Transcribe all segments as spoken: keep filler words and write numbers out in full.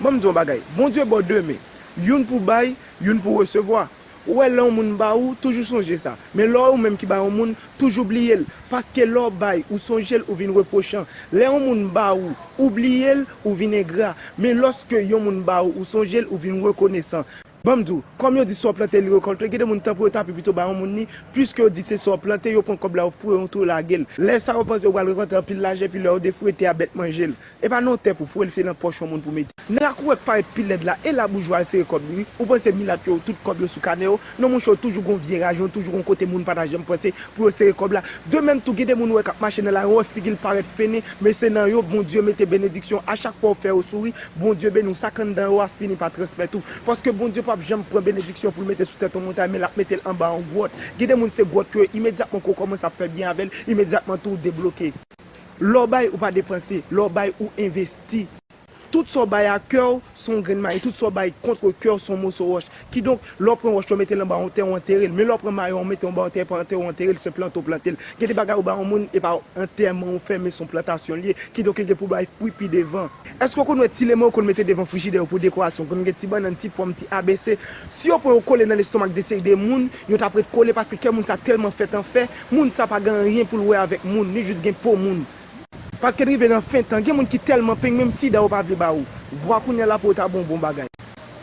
Ban m di w yon bagay, Bondye ba w de men, youn pou bay, youn pou resevwa. Ou wè, lè yon moun ba ou, toujou sonje sa. Men lè w wè ou menm ki bay yon moun, toujou bliye l. Paske lè w bay, ou sonje l, ou vin repwochan. Lè yon moun ba ou, ou bliye l, ou vin engra. Men lòske yon moun ba ou, ou sonje l, ou vin rekonesan. Ban m di w, kòm yo di sa w plante li rekòlte, gen de moun tan pou yo ta pi pito ba yon moun li, piske yo di se sa w plante, yo pran kòb la, yo foure yon twou, yo lage l. Lè sa yo panse yo pral rekòlte anpil lajan, epi lè yo defouye tè a, bèt manje l. E pa nan yon tè pou foure l, se nan pòch yon moun pou mete. Nan lakou w wè k parèt pi lèd la, e la boujwa al sere kòb li, wi. Ou panse milat yo, tout kòb yo sou kanè yo? Non, monchè, yo toujou gon vye rayon, toujou gon kote moun pa ta janm panse pou yo sere kòb la. De menm tou, gen de moun ou wè k ap mache nan lari, ou wè figi l parèt fennen, men se nan yo Bondye mete benediksyon. A chak fwa w fè yo souri, Bondye beni w, sa k anndan yo a fini pa transmèt ou. Paske Bondye p ap janm pran benediksyon pou l mete sou tèt yon montay, men l ap mete l anba yon gwòt. Gen de moun se gwòt yo ye, imedyatman ke w kòmanse ap fè byen avè l, imedyatman tou w debloke. Lè w bay, ou pa depanse. Lè w bay, ou envesti. Tout sa w bay ak kè w, se yon grenn mayi. Tout sa w bay kont kè w, se yon moso wòch. Kidonk, lè w pran wòch la, w mete l anba yon tè, w antere l. Men lè w pran mayi a, w mete l anba yon tè, pa antere, w antere l, se plante w plante l. Gen de bagay ou ba yon moun, e pa antèman ou fè, men se yon plantasyon l ye. Kidonk, li gen pou bay fwi pi devan. Èske w konn wè ti lemonn yo konn mete devan frijidè yo pou dekorasyon? Konn gen ti bannann, ti pòm, ti A B C. Si yo pran yo kole nan lestomak de seri de moun, yo t ap ret kole paske kè moun sa tèlman fèt an fè, moun sa pa gen anyen pou l wè avèk moun, li jis gen po moun. Paske n rive nan fen tan, gen moun ki tèlman peng, menm sida yo pa vle ba ou. Vwa kounye a la pou yo ta ba w bon bagay.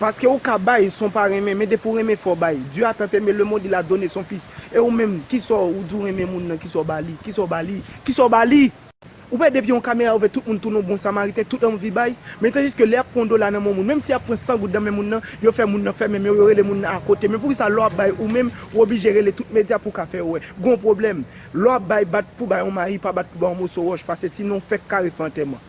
Paske ou ka bay san w pa renmen, men depi w renmen fò w bay. Dieu a tant aimé le monde, il a donné son fils. E ou menm, kisa w di w renmen moun nan, kisa w ba li, kisa w ba li, kisa w ba li? Ou wè depi yon kamera ouvè, tout moun tounen yon bon samariten, tout anvi bay. Men tandiske lè y ap pran yon dola nan men yon moun, menm si y ap pran san goud nan men moun nan, yo fè moun nan fèmen men yo, yo rele moun nan akote. Men poukisa lè w ap bay ou menm, ou oblije rele tout medya pou w ka fè yo wè? Gon pwoblèm. Lè w ap bay, bat pou bay yon mayi, pa bat pou bay yon moso wòch, paske sinon w fèk kare fè antèman.